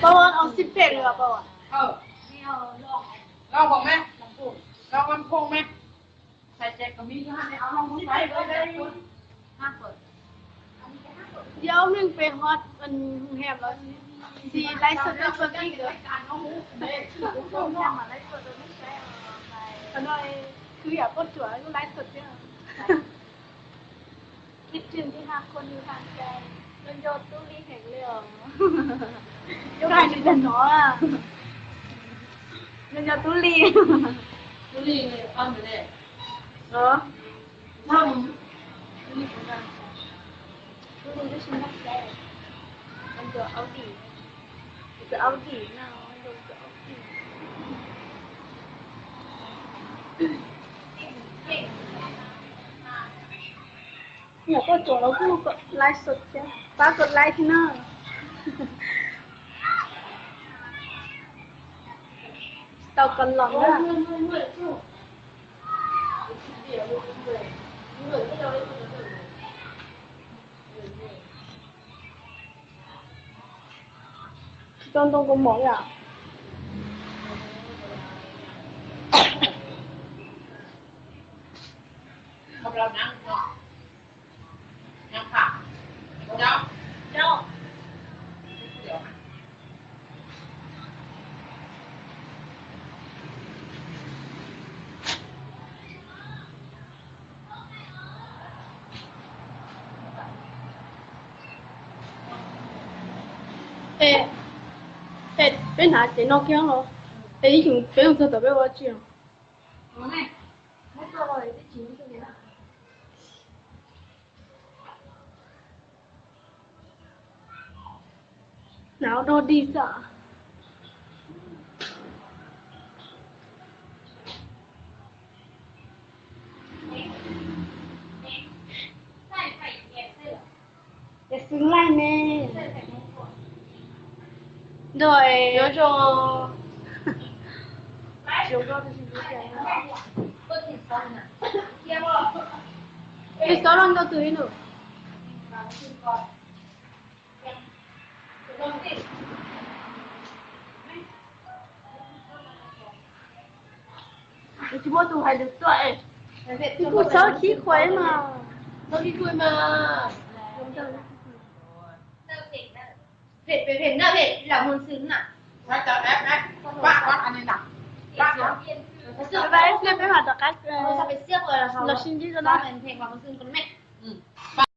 Pab, au xib pem los pab. Loo phoom me, loo phoom me. Yog meej pem hot hoo hem los sis live show rau pab ib nkawd. Qhov no khwv yam poj ruam kuj live show thiab. Ib txhia tib ha khuam nws tag cai, nco nco Tub Lis heev li os. Yuav hais li ntawd no, nco nco Tub Lis. Tub Lis, Tub Lis twb tsis nyob Xais, nco nco Audi, nco nco Audi no, nco nco Audi. Nyuam qhuav tuaj los kuj kov like thiab, pab kov like thiab na. Tsis tau kov los na. Tsis tau ntoo kaus mom li os. Es, es peb hnav cev no kiag los, es ib xyoos peb mus txog tom peb ua tsi os? Hnav ua dog dig xwb. Xwb laij ne. Nrog, peb xob los nrog tus ib nus. Tsis muaj tus hais lus tuaj. Kuv txhob khib khuav mas, txhob khib khuav mas. Phem phem phem na, phem lam mus xwm na. Peb mam rov qab los sib ntsib dua na.